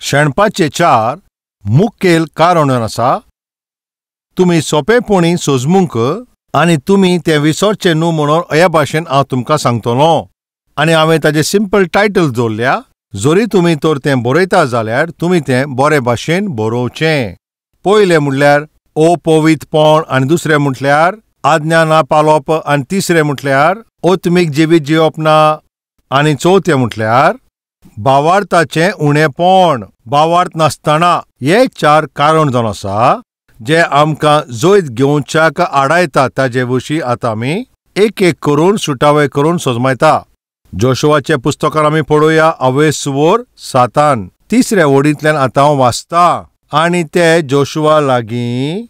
शेणपाचे 4 मुखेल कारण आसा। तुमी सोंपेपणी सोजमूंक आनी तुमी तें विसरचें न्हू म्हणून ह्या भाशेन हांव तुमकां सांगतलो। आनी हांवें ताजें सिंपल टायटल दवरल्या, जरी तुमी तर तें बरयता जाल्यार तुमी तें बरे भाशेन बरोवचें। पयलें म्हटल्यार अपवित्रपण आनी दुसरें म्हटल्यार आज्ञा ना पाळप आनी तिसरें म्हटल्यार आत्मीक जिवीत जिवप ना आनी चवथें म्हटल्यार भावार्थाचें उणेपण, भावार्थ नासतना। हे 4 कारण जावन आसा जे आमकां जैत घेवच्याक आडायता। ताजे विशीं आतां आमी एक एक करून सुटावे करून सजमायता। जोशुआच्या पुस्तकान आमी पळोवया अवेसवर 7 तिसऱ्या ओडींतल्यान आतां हांव वाचता। आनी ते जोशुआ लागीं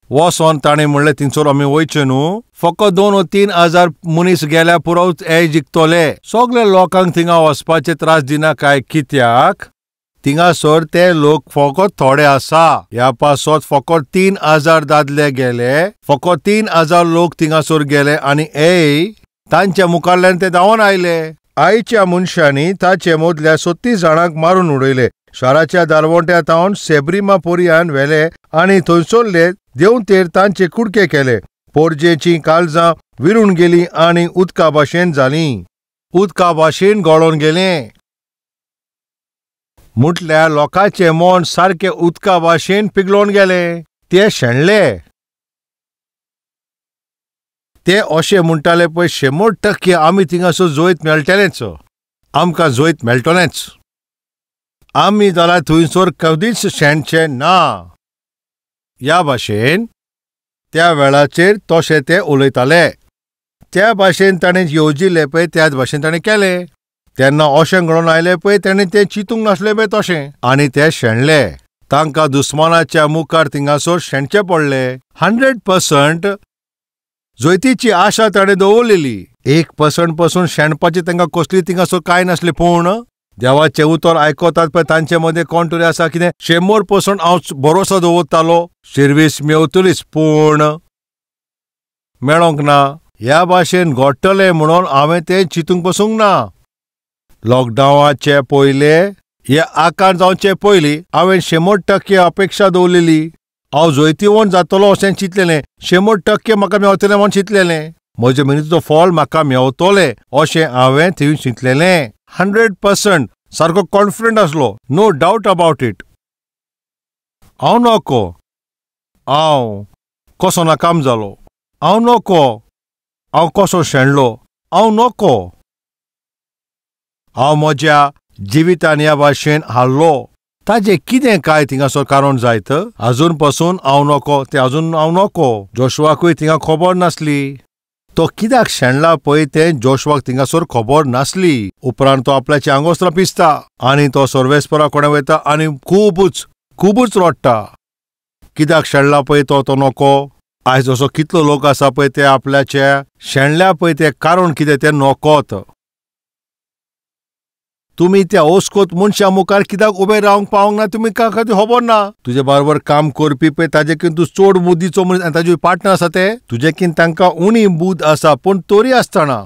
वचोन ताणें म्हणलें, थिंगसर आमी वयचें न्हू, फकत 2 वा 3 हजार मनीस गेल्या पुरो हे जिखतले, सगळे लोकांक थिंगा वचपाचे त्रास दिना काय कित्याक, थिंगासर ते लोक फकत थोडे आसा। ह्या पासत फकत 3,000 दादले गेले, फकत 3,000 लोक थिंगासर गेले आनी ए तांच्या मुखारल्यान ते धांवन आयले। आयच्या मनशांनी ताचे मदल्या 36 जाणांक मारून उडयले। शाराच्या दारवंट्या तावन सेब्रिमा पोरियान व्हेले आनी थंयसरले देंवतेर तांचे कुडके केले। पोरजेचीं काळजां विरून गेलीं आनी उदका भाशेन जालीं, उदका भाशेन गळोन गेलें। म्हटल्यार लोकांचें मन सारकें उदका भाशेन पिगलोन गेलें, ते शेणले। ते अशें म्हणटाले पळय 100% आमी थिंगासर जैत मेळटलेंच, आमकां जैत मेळटलेंच, आमी जाल्यार थंयसर कदीच शेणचे ना। ह्या भाशेन त्या वेळाचेर तशें ते उलयताले। त्या भाशेन ताणें येवजिलें पळय त्याच भाशेन ताणें केलें। तेन्ना अशें घडोवन आयलें पळय ताणें तें चिंतूंक नासलें पळय तशें, आनी ते शेणले। तांकां दुस्मानाच्या मुखार थिंगासर शेणचें पडलें। 100% जैतीची आशा ताणें दवरलेली, 1% पसून शेणपाची तांकां कसली थिंगासर कांय नासलें। पूण देवाचें उतर आयकतात पळय तांचे मदें कोण तरी आसा कितें 100% हांव भरोसो दवरतालो शिर्वीस मेवतलीच, पूण मेळोंक ना। ह्या भाशेन घडटलें म्हणून हांवें तें चिंतूंक बसूंक ना। लॉकडावनाचे पयले हे आकार जावचे पयलीं हांवें 100% अपेक्षा दवरलेली, हांव जैतिवंत जातलो अशें चिंतलेलें, 100% म्हाका मेवतलें म्हूण चिंतलेलें, म्हजे मेहनतीचो फळ म्हाका मेवतलें अशें हांवें थंय चिंतलेलें। 100% सारको कॉन्फिडंट आसलो, नो डावट अबावट it. हांव नको, हांव कसो नाकाम जालो, हांव नको, हांव कसो शेणलो, हांव नको, हांव म्हज्या जिवितान ह्या भाशेन हारलो। ताजें कितें काय थिंगासर कारण जायत, आजून पसून हांव नको, तें आजून हांव नको। जोशुआकूय थिंगा खबर नासली तो कित्याक शेणला पळय तें जोशुआक थिंगासर खबर नासली। उपरांत तो आपल्याची आंगोस्त्रां पिसता आनी तो सर्वेस्परा कडेन वयता आनी खुबूच खुबूच रडटा। कित्याक शेणला पळय तो, तो नको। आयज असो कितलो लोक आसा पळय ते आपल्याचे शेणल्या पळय तें कारण कितें तें नकोत। तुमी त्या ओस्कोत मनशा मुखार कित्याक उबे रावंक पावंक ना तुमी का खातीर खबर ना। तुजे बरोबर काम करपी पळय ताजे किन तूं चड बुद्धीचो मनीस आनी ताजे पार्टनर आसा ते तुजे किन तांकां उणी बुद्द आसा, पूण तरी आसतना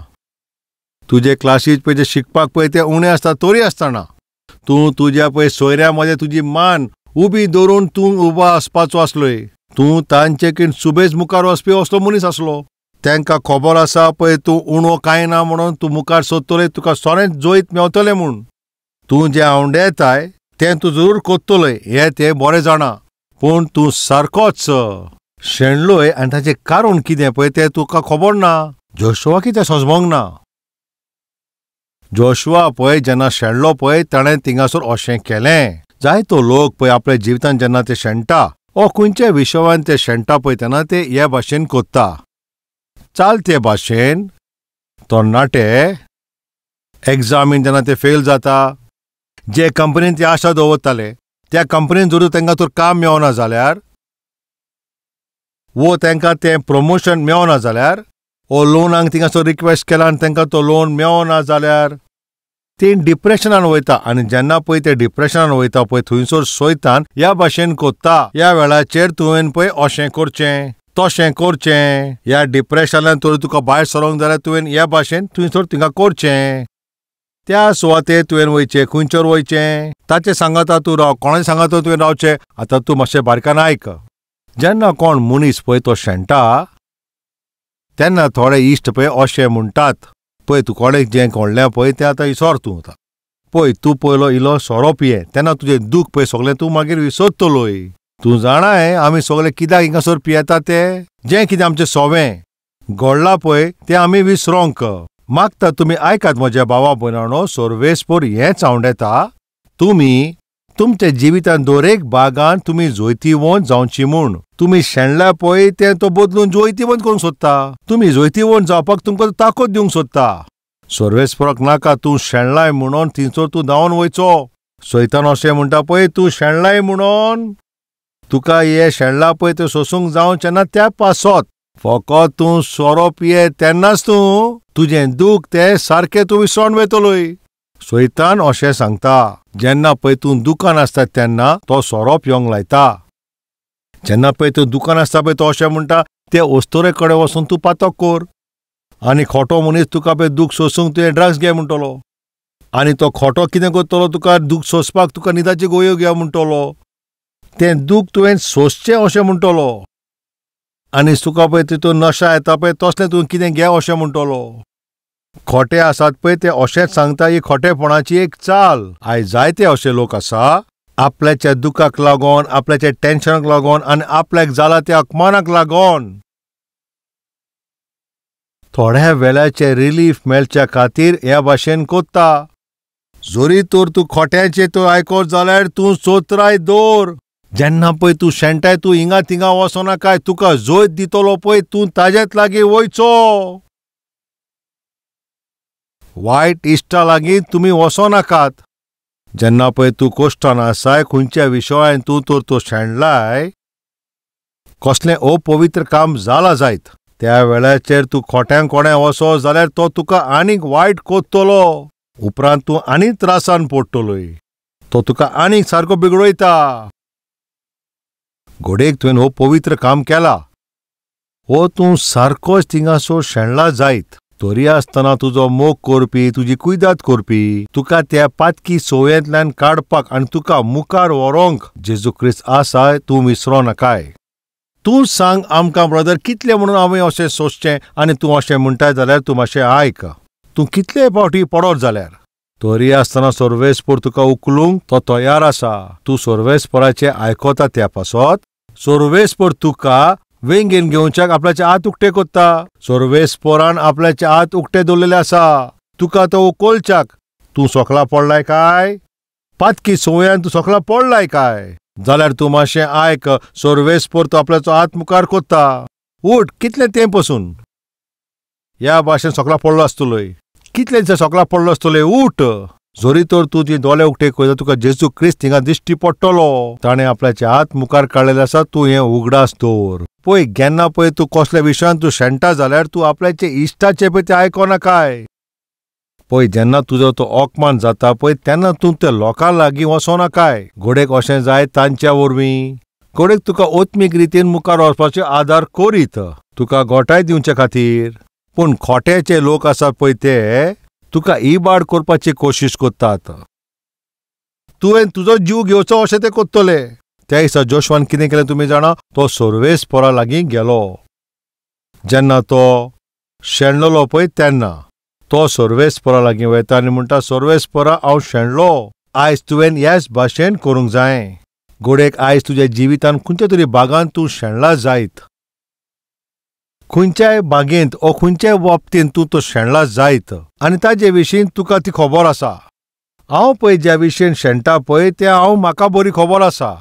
तुजे क्लासीत पळय जे शिकपाक पळय ते उणे आसता, तरी आसतना तूं तुज्या पळय सोयऱ्या मदें तुजी मान उबी दवरून तूं उबो आसपाचो आसलोय। तूं तांचे किन सुबेज मुखार वचपी असलो मनीस आसलो। तांकां खबर आसा पळय तूं उणो कांय ना म्हणून तूं मुखार सोदतलोय, तुका सोरेंच जैत मेवतलें म्हूण। तूं जें आंवडेताय तें तूं जरूर कोत्तलोय हें तें बरें जाणा, पूण तूं सारकोच शेणलोय आनी ताचें कारण कितें पळय तें तुका खबर ना। जोशुआ कितें सजमोंक ना। जोशुआ पळय जेन्ना शेणलो पळय ताणें थिंगासर अशें केलें। जायतो लोक पळय आपल्या जिवितांत जेन्ना ते शेणटा ओ खंयच्या विशयान ते शेणटा पळय तेन्ना ते हे भाशेन कोत्ता। चालते भाशेन तरणाटे एग्जामीन जेन्ना ते फेल जाता, जे कंपनीन ते आशा दवरताले त्या कंपनीन जर तांकां तर काम मेवना जाल्यार वो तांकां तें प्रमोशन मेवना जाल्यार वो लोनाक थिंगासर रिक्वेस्ट केला आनी तांकां तो लोन मेवना जाल्यार ते डिप्रेशनान वयता। आनी जेन्ना पळय ते डिप्रेशनान वयता पळय थंयसर सोयतान ह्या भाशेन कोत्ता, ह्या वेळाचेर तुवें पळय अशें करचें तशें करचें, ह्या डिप्रेशनान तर तुका भायर सरोंक जाल्यार तुवें ह्या भाशेन थंयसर थिंगा करचें, त्या सुवातेर तुवें वयचें, खंयचर वयचें, ताचे सांगाता तूं राव, कोणाचे सांगाता तुवें रावचें. आतां तूं मातशें बारकान आयक. जेन्ना कोण मनीस पळय तो शेणटा तेन्ना थोडे इश्ट पळय अशें म्हणटात, पळय तूं कोणें जें कोणलें पळय तें आतां विसर तूं. आतां पळय तूं पयलो इलो सोरो पिये तेन्ना तुजें दूख पळय सगळें तूं मागीर विसरतलोय. तूं जाणाय आमी सगळे कित्याक हिंगासर पियेता तें, जें कितें आमचें सोवें घडलां पळय तें आमी विसरोंक मागता. तुमी आयकात म्हज्या भावा भयणांनो, सर्वेस्पोर हेंच आवडेता तुमी तुमच्या जिवितांत दरेक बागान तुमी जैतिवंत जावची म्हूण. तुमी शेणल्या पळय तें तो बदलून जैतिवंत करूंक सोदता. तुमी जैतिवंत जावपाक तुमकां ताकद दिवंक सोदता. सर्वेस्पोराक नाका तूं शेणलाय म्हणून थंयसर तूं धांवन वयचो. सैतान अशें म्हणटा पळय तूं शेणलाय म्हणून तुका हें शेणलां पळय तें सोसूंक जावचें ना त्या पासत. फकत तूं सोरो पिये तेन्नाच तूं तुजें दूख तें सारकें तूं विसरोन वयतलोय. सैतान अशें सांगता. जेन्ना पळय तूं दुकान आसता तेन्ना तो सोरो पिवंक लायता. जेन्ना पळय तूं दुकान आसता पळय तो अशें म्हणटा ते अस्तोरे कडेन वचून तूं पातक कर आनी खोटो मनीस तुका पळय दूख सोसूंक तुवें ड्रग्स घे म्हणटलो. आनी तो खोटो कितें करतलो, तुका दूख सोंसपाक तुका न्हिदाची गोळयो घे म्हणटलो. तें दूख तुवें सोंसचें अशें म्हणटलो. आनी तुका पळय तितून नशा येता पळय तसलें तूं कितें घे अशें म्हणटलो. खोटे आसात पळय ते अशेंच सांगता. ही खोटेपणाची एक चाल. आयज जायते अशे लोक आसा आपल्याच्या दुखाक लागून, आपल्याच्या टेन्शनाक लागून आनी आपल्याक जाला त्या अपमानाक लागून थोड्या वेळाचें रिलीफ मेळच्या खातीर ह्या भाशेन कोत्ता. जरी तर तूं खोट्याचें तूं आयकत जाल्यार तूं चोत्राय दवर. जेन्ना पळय तूं शेणटाय तूं हिंगा थिंगा वचोनाकाय, तुका जैत दितलो पळय तूं ताजेच लागीं वयचो. वायट इश्टा लागीं तुमी वचोनाकात. जेन्ना पळय तूं कोश्टान आसाय खंयच्या विशयान तूं तर तो शेणलाय, कसलें अपवित्र काम जालां जायत त्या वेळाचेर तूं खोट्यांक कोणें वचो जाल्यार तो तुका आनीक वायट कोत्तलो. उपरांत तूं आनीक त्रासान पडटलोय. तो तुका आनीक सारको बिगडयता. घोडेक तुवें हो पवित्र काम केला, हो तूं सारकोच थिंगासर शेणला जायत तरी आसतना तुजो मोग करपी, तुजी कुयदाद करपी, तुका त्या पातकी संवयेंतल्यान काडपाक आनी तुका मुखार व्हरोंक जेजू क्रिस्त आसा, तूं विसरो नाकाय. तूं सांग आमकां ब्रदर कितलें म्हणून आमी अशें सोंसचें आनी तूं अशें म्हणटाय जाल्यार तूं मातशें आयक. तूं कितले फावटी पडत जाल्यार तरी आसतना सर्वेस्पोर तुका उखलूंक तो तयार आसा. तूं सर्वेस्पोराचें आयकता त्या पासत सर्वेस्पोर तुका वेंगेन घेवच्याक आपल्याचे हात उक्ते कोत्ता. सर्वेस्पोरान आपल्याचे हात उक्ते दवरलेले आसा तुका तो उखलच्याक. तूं सोकला पडलाय काय, पातकी संवयान तूं सोकला पडलाय काय जाल्यार तूं मातशें आयक. सर्वेस्पोर तो आपल्याचो हात मुखार कोत्ता. उठ कितलें तें पसून ह्या भाशेन सोकला पडलो आसतलोय, कितले दिसा सोकला पडलो आसतलोय. उठ. जरी तर तूं ती दोळे उक्ते करता तुका जेजू क्रिस्त हिंगा दिश्टी पडटलो. ताणें आपल्याचे हात मुखार काडलेले आसा, तूं हें उगडास दवर. पळय केन्ना पळय तूं कसल्या विशयान तूं शेणटा जाल्यार तूं आपल्याचे इश्टाचे पळय तें आयकोनाकाय. पळय जेन्ना तुजो तो अपमान जाता पळय तेन्ना तूं त्या लोकां लागीं वचोनाकाय. घोडेक अशें जाय तांच्या वरवीं घोडेक तुका आत्मीक रितीन मुखार वचपाचो आदार करीत तुका गोठाय दिवचे खातीर. पूण खोट्याचे लोक आसात पळय ते तुका इबाड करपाची कोशिश करतात. तुवें तुजो जीव घेवचो अशें ते करतले. त्या दिसा जोशवान कितें केलें तुमी जाणा, तो सर्वेस्पोरा लागीं गेलो. जेन्ना तो शेणलो पळय तेन्ना तो सर्वेस्पोरा लागीं वयता आनी म्हणटा, सर्वेस्पोरा हांव शेणलो, आयज तुवें ह्याच भाशेन करूंक जाय. घोडेक आयज तुज्या जिवितान खंयच्या तरी बागान तूं शेणला जायत, खंयच्याय बागेंत ओ खंयच्याय बाबतींत तूं तो शेणला जायत आनी ताजे विशीं तुका ती खबर आसा. हांव पळय ज्या विशयन शेणटा पळय तें हांव म्हाका बरी खबर आसा.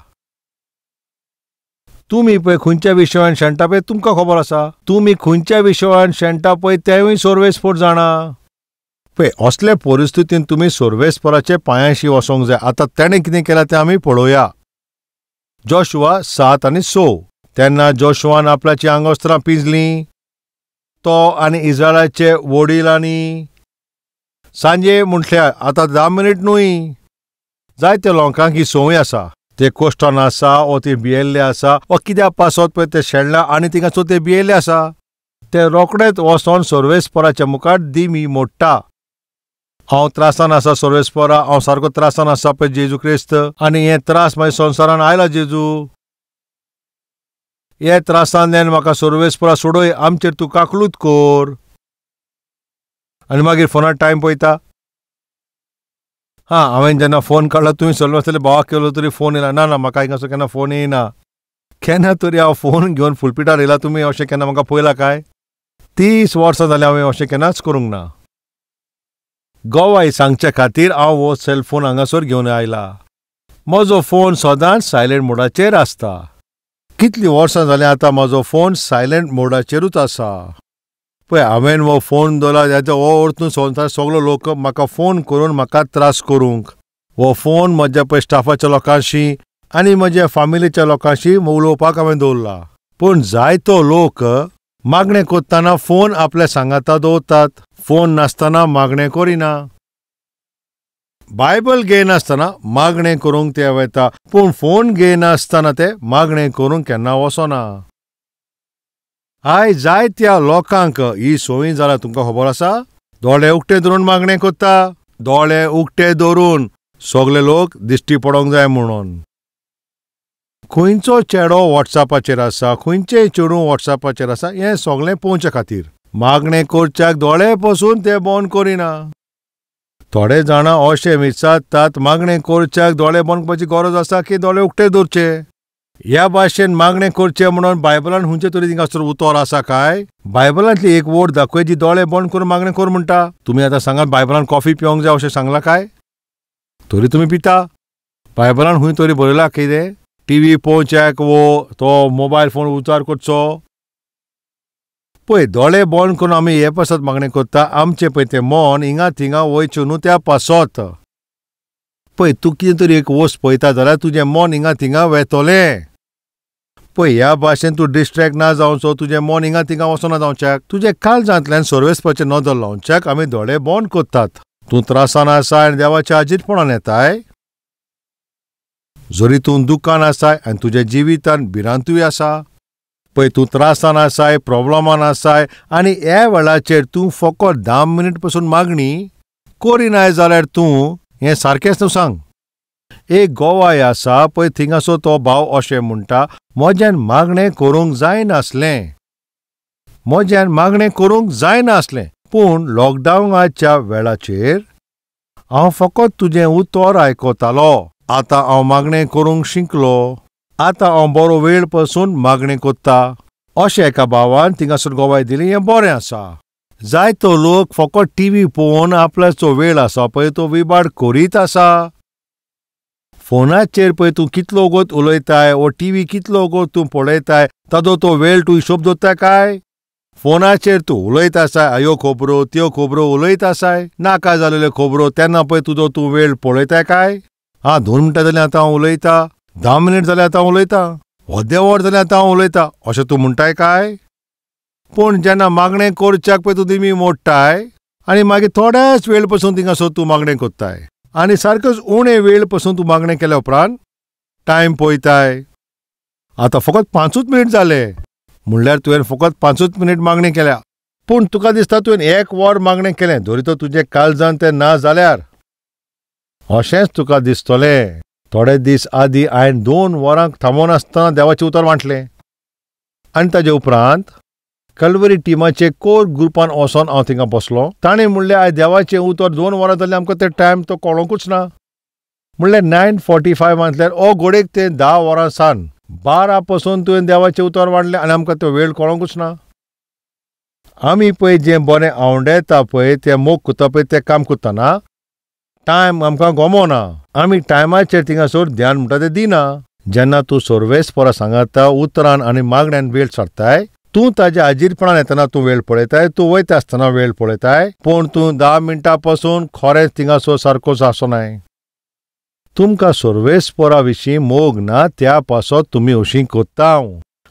तुमी पळय खंयच्या विशयान शेणटा पळय तुमकां खबर आसा. तुमी खंयच्या विशयान शेणटा पळय तेंवूय सर्वेस्पोर जाणा. पळय असले परिस्थितीन तुमी सर्वेस्पोराचे पांयांशी वचोंक जाय. आतां तेणें कितें केलां तें आमी पळोवया. जोशुआ 7 आनी 6. तेन्ना जोशुआन आपल्याची आंगवस्त्रां पिंजलीं, तो आनी इस्रायलाचे वडील आनी सांजे म्हटल्यार आतां 10 मिनीट न्हय. जायते लोकांक ही संवय आसा, ते कोश्टान आसा ओ ते भियेल्ले आसा ओ कित्याक पासत पळय ते शेणला आनी थिंगासर ते भियेल्ले आसा. ते रोखडेच वचोन सर्वेस्पोराच्या मुखार दिमी मोडटा. हांव त्रासान आसा सर्वेस्परा, हांव सारको त्रासान आसा पळय जेजू क्रिस्त, आनी हे त्रास म्हाज्या संवसारान आयला जेजू, हे त्रासांतल्यान म्हाका सर्वेस्परा सोडय, आमचेर तूं काकलूत कोर. आनी मागीर फोनार टायम पळयता. हां, हांवें जेन्ना फोन काडलो तुवें सगळें आसतलें भावाक केलो तरी फोन येयला. ना ना, म्हाका हिंगासर केन्ना फोन येयना. केन्ना तरी हांव फोन घेवन फुलपिटार येयला. तुमी अशें केन्ना म्हाका पळयलां काय? 30 वर्सां जालीं हांवें अशें केन्नाच करूंक ना. गोवाय सांगचे खातीर हांव हो सेलफोन हांगासर घेवन आयला. म्हजो फोन सदांच सायलंट मोडाचेर आसता. कितलीं वर्सां जालीं आतां म्हजो फोन सायलंट मोडाचेरूच आसा. पळय हांवें हो फोन दवरला हाचो हो अर्थ न्हू संवसार सगलो लोक म्हाका फोन करून म्हाका त्रास करूंक. हो फोन म्हज्या पळय स्टाफाच्या लोकांशी आनी म्हज्या फामिलीच्या लोकांशी उलोवपाक हांवें दवरला. पूण जायतो लोक मागणें करतना फोन आपल्या सांगाता दवरतात, फोन नासतना मागणें करिना. बायबल घेयनासतना मागणें करूंक ते वता, पूण फोन घेयनासतना ते मागणें करूंक केन्ना वचना. आयज जायत्या लोकांक ही संवय जाल्या, तुमकां खबर आसा? दोळे उक्ते धरून मागणें करता, दोळे उक्ते धरून सगळे लोक दिश्टी पडोंक जाय म्हणून. खंयचो चेडो वॉट्सॅपाचेर आसा, खंयचें चेडूं वॉट्सॅपाचेर आसा, हें सगळें पळोवचे खातीर मागणें करच्याक दोळे पसून ते बंद करिना. थोडे जाणां अशें विचारतात, मागणें करच्याक दोळे बंद करपाची गरज आसा की दोळे उक्ते दवरचे? ह्या भाशेन मागणें करचें म्हणून बायबलान खंयचे तरी थिंगासर उतर आसा काय? बायबलांतली एक वोड दाखय जी दोळे बंद करून मागणें कर म्हणटा. तुमी आतां सांगात बायबलान कॉफी पिवंक जाय अशें सांगलां काय? तरी तुमी पिता. बायबलान खंय तरी बरयलां कितें टीव्ही पळोवच्याक वो तो मोबायल फोन उचार करचो? पळय दोळे बंद करून आमी हे पासत मागणें करता, आमचें पळय तें मन हिंगा थिंगा वयचें न्हू त्या पासत. पळय तूं कितें तरी एक वस्त पळयता जाल्यार तुजें मन हिंगा थिंगा वेतलें. पळय ह्या भाशेन तूं डिस्ट्रेक्ट ना जावचो, तुजें मन हिंगा थिंगा वचना जावच्याक, तुजें काळजांतल्यान सर्वेस्पराचेर नदर लावच्याक आमी दोळे बंद करतात. तूं त्रासान आसा आनी देवाच्या हाजीरपणान येताय, जरी तूं दुकान आसाय आनी तुज्या जिवितान भिरांतूय आसा. पळय तूं त्रासान आसाय, प्रोब्लमान आसाय आनी ह्या वेळाचेर तूं फकत 10 मिनीट पसून मागणी करिनाय जाल्यार तूं हें सारकेंच तूं सांग. एक गोवाय आसा पळय थिंगासो तो भाव अशें म्हणटा, म्हज्यान मागणें करूंक जायनासलें, म्हज्यान मागणें करूंक जायनासलें, पूण लॉकडावनाच्या वेळाचेर हांव फकत तुजें उतर आयकतालो. आतां हांव मागणें करूंक शिकलो, आतां हांव बरो वेळ पसून मागणें करता. अशें एका भावान थिंगासर गोवाय दिली. हें बरें आसा. जायतो लोक फकत टीव्ही पळोवन आपल्याचो वेळ आसा पळय तो विबाड करीत आसा. फोनाचेर पळय तूं कितलो वगत उलयताय वो टीव्ही कितलो वगत तूं पळयताय, ताजो तो वेळ तूं हिशोब दवरता काय? फोनाचेर तूं उलयत आसाय, ह्यो खबरो त्यो खबरो उलयत आसाय, नाका जालेल्यो खबरो, तेन्ना पळय तुजो तूं वेळ पळयताय काय? हां, 2 मिनटां जालीं आतां हांव उलयतां, 10 मिनीट जाल्यार आतां हांव उलयतां, अर्दें वर जाल्यार आतां हांव उलयतां, अशें तूं म्हणटाय काय? पूण जेन्ना मागणें करच्याक पळय तूं दिमी मोडटाय आनी मागीर थोड्याच वेळ पसून थिंगासर तूं मागणें करताय आनी सारकोच उणे वेळ पसून तूं मागणें केल्या उपरांत टायम पळयताय, आतां फकत 5 मिनीट जाले म्हणल्यार तुवें फकत 5 मिनीट मागणें केल्या. पूण तुका दिसता तुवें 1 वर मागणें केलें, धरी तर तुजें काळजान तें ना जाल्यार अशेंच तुका दिसतलें. थोडे दीस आदीं हांवें 2 वरांक थांबोवन आसतना देवाचें उतर वांटलें आनी ताजे उपरांत कलवरी टिमाचे कोर ग्रुपान वचोन हांव थिंगा बसलो. ताणें म्हणलें आयज देवाचें उतर 2 वरां जाल्यार आमकां ते टायम तो कळोंकूच ना. म्हणल्यार 9:45 म्हटल्यार ओ घोडेक तें 10 वरां सान 12 पसून तुवें देवाचें उतर वाडलें आनी आमकां तो वेळ कळोंकूच ना. आमी पळय जें बरें आवडेता पळय तें मोग करता पळय तें काम करतना टायम आमकां गमोना. आमी टायमाचेर थिंगासर ध्यान म्हणटा तें दिना. जेन्ना तूं सर्वेस्परा सांगाता उतरान आनी मागण्यान वेळ सारताय, तूं ताज्या हाजीरपणान येतना तूं वेळ पळयताय, तूं वयता आसतना वेळ पळयताय, पूण तूं 10 मिनटां पसून खरेंच थिंगासर सारकोच आसनाय. तुमकां सर्वेस्परा विशीं मोग ना त्या पासत तुमी अशीं करता.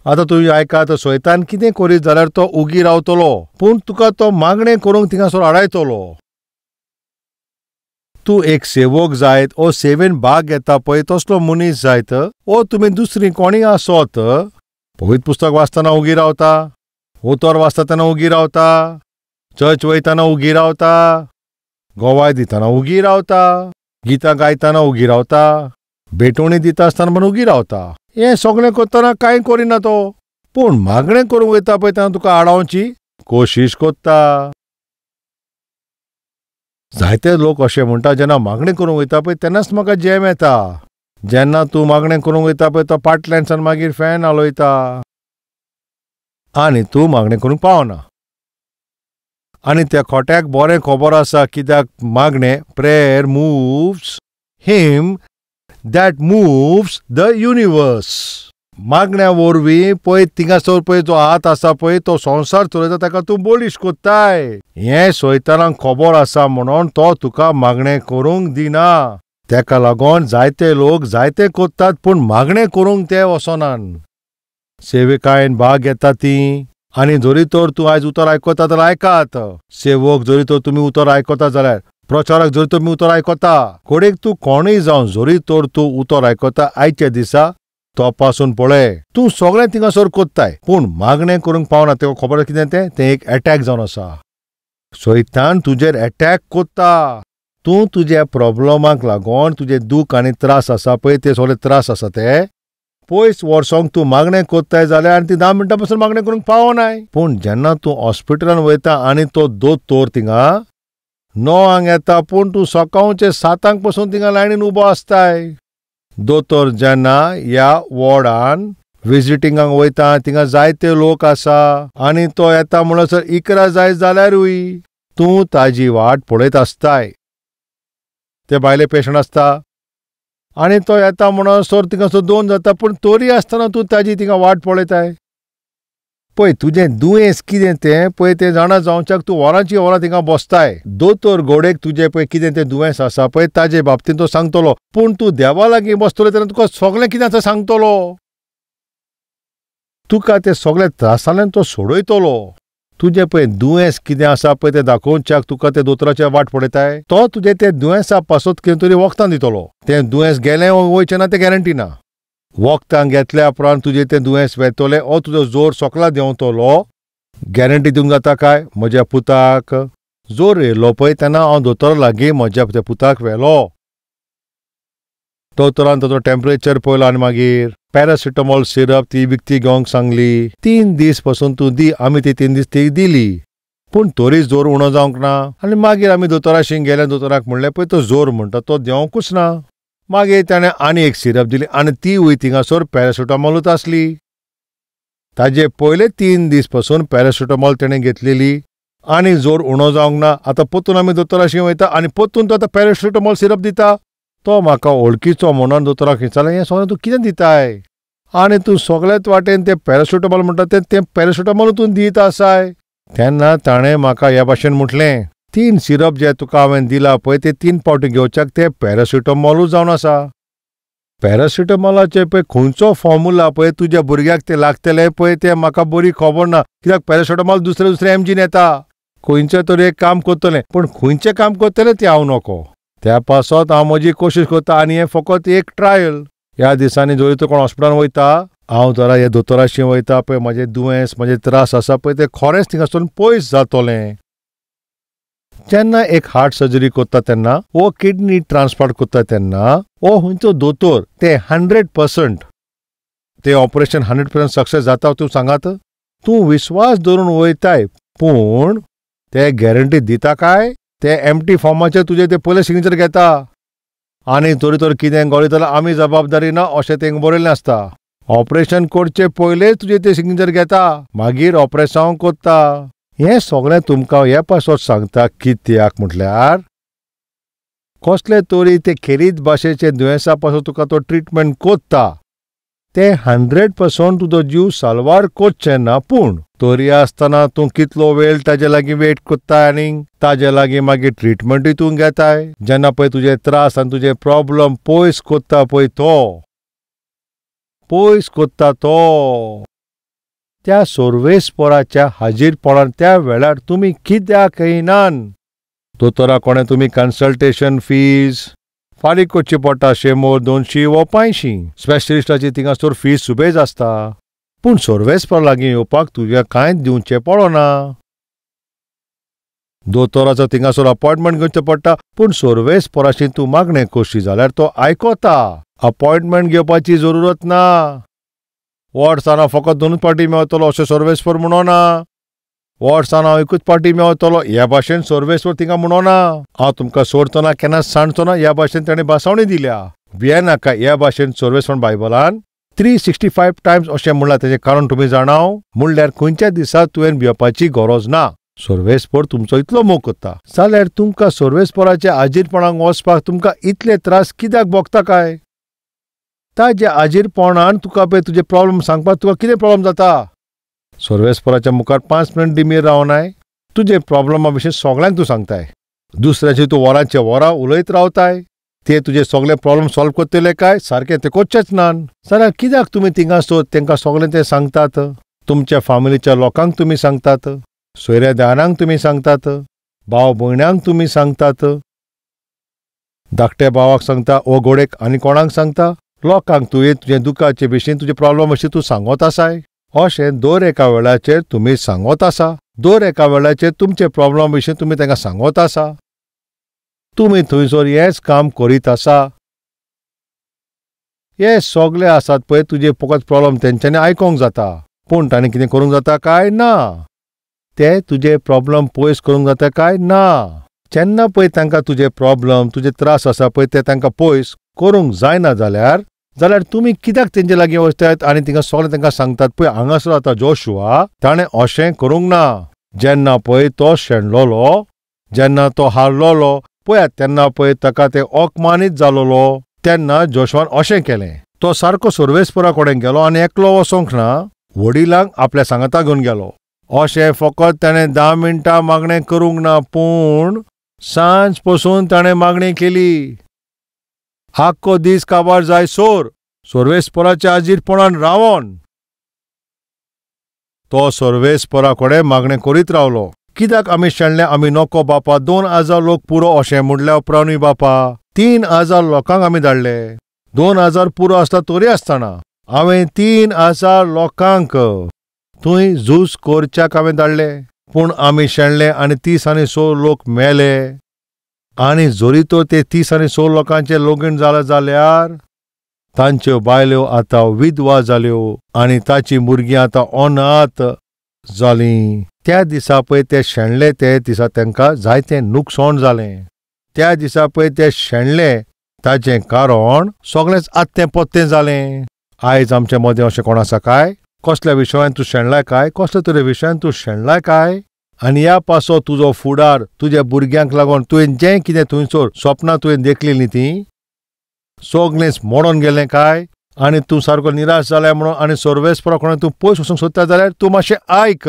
आतां तुमी आयकात, स्वतान कितें करीत जाल्यार तो उगी रावतलो, पूण तुका तो मागणें करूंक थिंगासर आडायतलो. तूं एक सेवक जायत ओ सेवेन भाग घेता पळय तसलो मनीस जायत ओ तुमी दुसरी कोणीय आसत, पवित्र पुस्तक वाचतना उगी रावता, उतर वाचता तेन्ना उगी रावता, चर्च वयतना उगी रावता, गोवाय दितना उगी रावता, गितां गायतना उगी रावता, भेटवणी दिता आसतना म्हण उगी रावता. हें सगळें करतना कांय करिना तो, पूण मागणें करूंक वयता पळय तेन्ना तुका आडावची कोशिश कोत्ता. जायते लोक अशें म्हणटा, जेन्ना मागणें करूंक वयता पळय तेन्नाच म्हाका जॅम येता. जेन्ना तूं मागणें करूंक वयता पळय तो फाटल्यानसान मागीर फॅन हालयता आनी तूं मागणें करूंक पावना. आनी त्या खोट्याक बरें खबर आसा कित्याक मागणें, prayer moves him that moves the universe. मागण्या वरवीं पळय थिंगासर पळय जो हात आसा पळय तो संवसार चलयता, ताका तूं बळीश कोत्ताय. हें सैतानाक खबर आसा म्हणून तो तुका मागणें करूंक दिना. तेका लागून जायते लोक जायते कोत्तात पूण मागणें करूंक ते वचनात. सेविकायेन भाग घेता ती. आनी जरी तर तूं आयज उतर आयकता जाल्यार आयकात. सेवक जरी तर तुमी उतर आयकता जाल्यार, प्रचारक जरी तुमी उतर आयकता, कोडेक तूं कोणूय जावन जरी तर तूं उतर आयकता आयच्या दिसा तपासून पळय, तूं सगळें थिंगासर कोत्ताय पूण मागणें करूंक पावना. तेका खबर कितें तें, तें एक एटॅक जावन आसा. सैतान तुजेर एटॅक कोत्ता. तूं तुज्या प्रॉब्लमाक लागून तुजें दूख आनी त्रास आसा पळय ते सगळे त्रास आसा ते पयस वर्सोंक तूं मागणें कोत्ताय जाल्यार आनी ती 10 मिनटां पसून मागणें करूंक पावनाय. पूण जेन्ना तूं हॉस्पिटलान वयता आनी तो दोतोर थिंगा 9 येता पूण तूं सकाळचे 7 पसून थिंगा लायनीन उबो आसताय. दोतोर जेन्ना ह्या वॉर्डान विजिटिंगाक वयता थिंगा जायते लोक आसा आनी तो येता म्हणसर 11 जाय जाल्यारूय तूं ताजी वाट पळयत आसताय. ते भायले पेशंट आसता आनी तो येता म्हणसर थिंगासर 2 जाता पूण तरी आसतना तूं ताजी थिंगा वाट पळयताय. पळय तुजें दुयेंस कितें तें पळय तें जाणा जावच्याक तूं वरांची वरां थिंगा बसताय. दोतोर गोडेक तुजें पळय कितें तें दुयेंस आसा पळय ताजे बाबतींत तो सांगतलो, पूण तूं देवा लागीं बसतलो तेन्ना तुका सगळें कितें आसा सांगतलो. तुका ते सगळे त्रासांतल्यान तो सोडयतलो. तुजें पळय दुयेंस कितें आसा पळय तें दाखोवच्याक तुका ते दोतोराची वाट पळयताय. तो तुजें तें दुयेंसा पासत कितें तरी वखदां दितलो. तें दुयेंस गेलें वयचें ना तें गॅरंटी ना. वखदां घेतल्या उपरांत तुजें तें दुयेंस वेतलें ओ तुजो जोर सोकला देंवतलो. गॅरंटी दिवंक जाता काय? म्हज्या पुताक जोर येयलो पळय तेन्ना हांव दोतोरा लागीं म्हज्या त्या पुताक व्हेलो. दोतोरान ताचो टेम्परेचर पळयलो आनी मागीर पॅरासिटामॉल सिरप ती विकती घेवंक सांगली. 3 दीस पसून तूं दी, आमी ती 3 दीस ती दिली पूण तरी जोर उणो जावंक ना. आनी मागीर आमी दोतोराशी गेले, दोतोराक म्हणलें पळय तो जोर म्हणटा तो देंवकूच ना. मागीर ताणें आनी एक सिरप दिली आनी ती वय थिंगासर पॅरासिटामॉलूच आसली. ताजे पयले 3 दीस पसून पॅरासिटामॉल तेणें घेतलेली आनी जोर उणो जावंक ना. आतां परतून आमी दोतोराशी वयता आनी परतून तो आतां पॅरासिटामॉल सिरप दिता. तो म्हाका ओळखीचो म्हणून दोतोराक विचारलें, हें सगळें तूं कितें दिताय आनी तूं सगळ्याच वाटेन तें पॅरासिटामॉल म्हणटा तें तें पॅरासिटामॉल तूं दीत आसाय. तेन्ना ताणें म्हाका ह्या भाशेन म्हटलें, 3 सिरप जे तुका हांवें दिला पळय ते 3 फावटी घेवच्याक ते पॅरासिटामॉलूच जावन आसा. पॅरासिटामॉलाचे पळय खंयचो फॉर्मुला पळय तुज्या भुरग्याक ते लागतले पळय तें म्हाका बरी खबर ना, कित्याक पॅरासिटामॉल दुसरे दुसरे एमजीन येता. खंयचें तरी एक काम करतलें पूण खंयचें काम करतलें तें हांव नको. त्या पासत हांव म्हजी कोशिश करता आनी हें फकत एक ट्रायल. ह्या दिसांनी जरी तूं कोण हॉस्पिटलान वयता, हांव जरा ह्या दोतोराशी वयता पळय म्हजें दुयेंस म्हजे त्रास आसा पळय ते खरेंच थिंगासून पयस जातलें. जेन्ना एक हार्ट सर्जरी करता तेन्ना वो किडनी ट्रान्सप्लांट करता तेन्ना वो खंयचो दोतोर ते 100% ते ऑपरेशन 100% सक्सेस जाता तूं सांगात. तूं विश्वास धरून वयताय पूण ते गॅरंटी दिता काय? ते एमटी फॉर्माचेर तुजें ते पयलें सिग्नेचर घेता आनी तरी तर कितें गळी जाल्यार आमी जबाबदारी ना अशें तेंकां बरयल्लें आसता. ऑपरेशन करचे पयलें तुजें ते सिग्नेचर घेता, मागीर ऑपरेशन करता. हें सगळें तुमकां हे पासत सांगता कित्याक म्हटल्यार कसले तरी ते खेरीत भाशेचे दुयेंसा पासून तुका तो ट्रिटमेंट करता ते 100% तुजो जीव साल्वार करचें ना, पूण तरी आसतना तूं कितलो वेळ ताजे लागीं वेट करताय आनी ताजे लागीं मागीर ट्रिटमेंटूय तूं घेताय. जेन्ना पळय तुजे त्रास आनी तुजे प्रॉब्लम पयस करता पळय तो पयस करता तो त्या सर्वेस्पराच्या हाजीरपणान त्या वेळार तुमी कित्याक येयनान. दोतोरा कोणें तुमी कन्सल्टेशन फीज फारीक करची पडटा, 100, 200 वो 500. स्पेशलिस्टाची थिंगासर फीज सुबेज आसता पूण सर्वेस्पर लागीं येवपाक तुज्या कांयच दिवचें पडना. दोतोराचो थिंगासर अपॉयंटमेंट घेवचें पडटा, पूण सर्वेस्पराशी तूं मागणें करशी जाल्यार तो आयकता. अपॉयंटमेंट घेवपाची जरुरत ना. वर्सान हांव फकत 2 पाटी मेवतलो अशें सर्वेस्पर म्हणोना. वर्सान हांव 1 पाटी मेवतलो ह्या भाशेन सर्वेस्पर थिंगा म्हणोना. हांव तुमकां सोडचो ना, केन्नाच सांडचो ना ह्या भाशेन ताणें भासावणी दिल्या. भियेनाका ह्या भाशेन सर्वेस्पर बायबलान 365 टायम्स अशें म्हणलां. तेजें कारण तुमी जाणाव म्हणल्यार खंयच्या दिसा तुवें भिवपाची गरज ना. सर्वेस्पर तुमचो इतलो मोग करता जाल्यार तुमकां सर्वेस्पराच्या आजीरपणाक वचपाक तुमकां इतले त्रास कित्याक भोगता काय? ताज्या आजीरपणान तुका पळय तुजे प्रॉब्लम सांगपाक तुका कितें प्रॉब्लम जाता? सर्वेस्पराच्या मुखार 5 मिनट डिमीर रावनाय, तुजे प्रॉब्लमा विशीं सगळ्यांक तूं सांगताय. दुसऱ्याची तूं वरांचे वरां उलयत रावताय. ते तुजे सगळे प्रॉब्लम सॉल्व करतले काय? सारकें ते करचेच ना. जाल्यार कित्याक तुमी थिंगासर तांकां सगळें ते सांगतात? तुमच्या फामिलीच्या लोकांक तुमी सांगतात, सोयऱ्या दारांक तुमी सांगतात, भाव भयणांक तुमी सांगतात, धाकट्या भावाक सांगता, ओ गोडेक आनी कोणाक सांगता? लोकांक तुवें तुजें दुखाचे विशीं तुजे प्रॉब्लम अशें तूं सांगत आसाय. अशें दर एका वेळाचेर तुमी सांगत आसा. दर एका वेळाचेर तुमचे प्रॉब्लम विशीं तुमी तांकां सांगत आसा. तुमी थंयसर हेंच काम करीत आसा. हे सगळे आसात पळय तुजे फकत प्रॉब्लम तेंच्यांनी आयकोंक जाता, पूण ताणें कितें करूंक जाता काय ना? ते तुजे प्रॉब्लम पयस करूंक जाता काय ना? जेन्ना पळय तांकां तुजे प्रॉब्लम तुजे त्रास आसा पळय ते तांकां पयस करूंक जायना जाल्यार जाल्यार तुमी कित्याक तेंचे लागीं वचतात आनी थिंगा सगळें तांकां सांगतात? पळय हांगासर आतां जोशुआ ताणें अशें करूंक ना. जेन्ना पळय तो शेणलोलो, जेन्ना तो हारलोलो पळयात तेन्ना पळय ताका ते अपमानीत जालोलो, तेन्ना जोशुआन अशें केलें. तो सारको सर्वेस्परा कडेन गेलो आनी एकलो वचोंक ना, वडिलांक आपल्या सांगाता घेवन गेलो. अशें फकत ताणें 10 मिनटां मागणें करूंक ना, पूण सांज पसून ताणें मागणी केली. आख्खो दीस काबार जाय सोर सर्वेस्पराच्या आजीरपणान रावोन तो सर्वेस्परा कडेन मागणें करीत रावलो. कित्याक आमी शेणले, आमी नको बापा, 2000 लोक पुरो अशें म्हणल्या उपरांतूय बापा 3000 लोकांक आमी धाडले. 2000 पुरो आसता तरी आसतना हांवें 3000 लोकांक थंय झूज करच्याक हांवें धाडले, पूण आमी शेणले आनी 30 आनी 100 लोक मेले. आनी जरी तर ते 30 आनी 100 लोकांचे लगीन जालें जाल्यार तांच्यो बायल्यो आतां विधवा जाल्यो आनी ताची भुरगीं आतां अनाथ जालीं. त्या दिसा पळय ते शेणले, ते दिसा तांकां जायतें नुकसाण जालें. त्या दिसा पळय ते शेणले ताचें कारण सगळेंच आत्तें पत्तें जालें. आयज आमचे मदें अशें कोण आसा काय? कसल्या विशयान तूं शेणलाय काय? कसल्या तरे विशयान तूं शेणलाय काय? आनी ह्या पासो तुजो फुडार तुज्या भुरग्यांक लागून तुवें जें कितें थंयसर सपनां तुवें देखलेलीं तीं सगळेंच मोडोन गेलें काय? आनी तूं सारको निराश जालाय म्हणून आनी सर्वेस्परा कडेन तूं पयस वचूंक सोदता जाल्यार तूं मातशें आयक.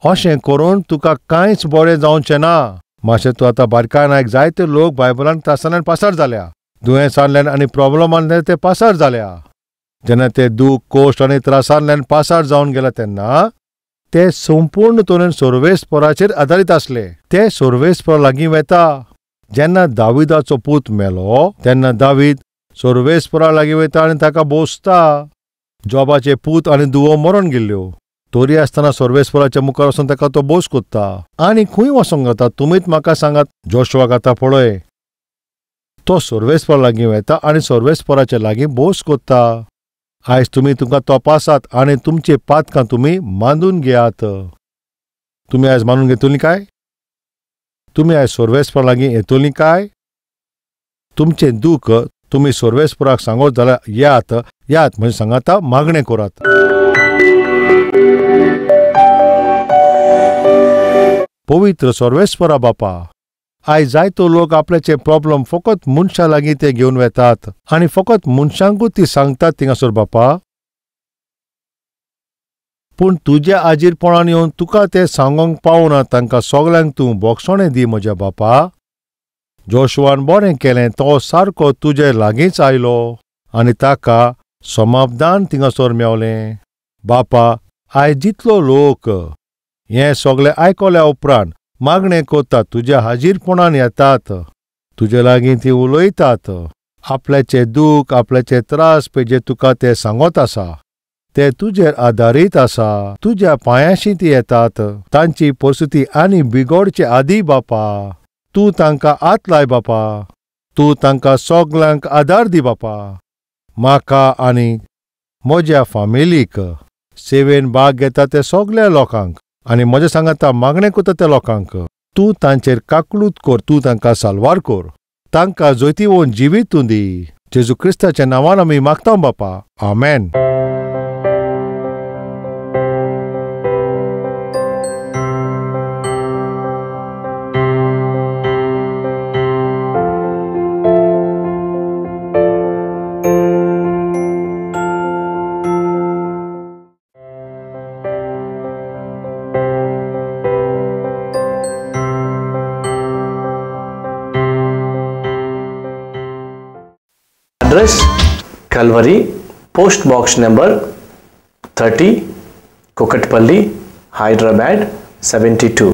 अशें करून तुका कांयच बरें जावचें ना. मातशें तूं आतां बारकायन आयक. जायते लोक बायबलान त्रासांतल्यान पासार जाल्या, दुयेंसांतल्यान आनी प्रॉब्लमांतल्यान ते पासार जाल्या. जेन्ना ते दूख कोश्ट आनी त्रासांतल्यान पासार जावन गेला तेन्ना ते संपूर्ण तरेन सर्वेस्पराचेर आदारीत आसले. ते सर्वेस्परा लागीं वेता. जेन्ना दाविदाचो पूत मेलो तेन्ना दावीद सर्वेस्परा लागीं वयता आनी ताका बोसता. जॉबाचे पूत आनी दुवो मरोन गेल्ल्यो, तरी आसतना सर्वेस्पराच्या मुखार वचून ताका तो बोस कोत्ता. आनी खंय वचोंक जाता तुमीच म्हाका सांगात. जोशुआक आतां पळय, तो सर्वेस्परा लागीं वता आनी सर्वेस्पराच्या लागीं बोस कोत्ता. आयज तुमी तुमकां तपासात आनी तुमचे पातकां तुमी मानून घेयात. तुमी आयज मानून घेतलीं काय? तुमी आयज सर्वेस्परा लागीं येतलीं काय? तुमचें दूख तुमी सर्वेस्पराक सांगत जाल्यार यात यात म्हणजे सांगाता मागणें करात. पवित्र सर्वेस्परा बापा, आयज जायतो लोक आपल्याचे प्रॉब्लम फकत मनशां लागीं ते घेवन वेतात आनी फकत मनशांकूच ती सांगतात थिंगासर बापा, पूण तुज्या आजीरपणान येवन तुका ते सांगोंक पावना. तांकां सगल्यांक तूं बोगसणें दी म्हज्या बापा. जोशुआन बरें केलें, तो सारको तुजे लागींच आयलो आनी ताका समाधान थिंगासर मेवलें. बापा, आयज जितलो लोक हें सगळें आयकल्या उपरांत मागणें करतात, तुज्या हाजीरपणान येतात, तुजे लागीं ती उलयतात, आपल्याचे दूख आपल्याचे त्रास पळय जे तुका ते सांगत आसा. ते तुजेर आदारीत आसा, तुज्या पांयांशी ती येतात. तांची परिस्थिती आनी बिगोडचे आदी बापा तूं तांकां हात लाय बापा, तूं तांकां सगल्यांक आदार दी बापा. म्हाका आनी म्हज्या फामिलीक सेवेन भाग घेता ते सगल्या लोकांक आनी म्हज्या सांगाता मागणें करता त्या लोकांक तूं तांचेर काकळूत कर, तूं तांकां साल्वार कर, तांकां जोतीवन जिवीत तूं दी. जेजू क्रिस्ताच्या नांवान आमी मागता बापा, आमेन. Address: Calvary, Post Box number 30, Kukatpally, Hyderabad 72.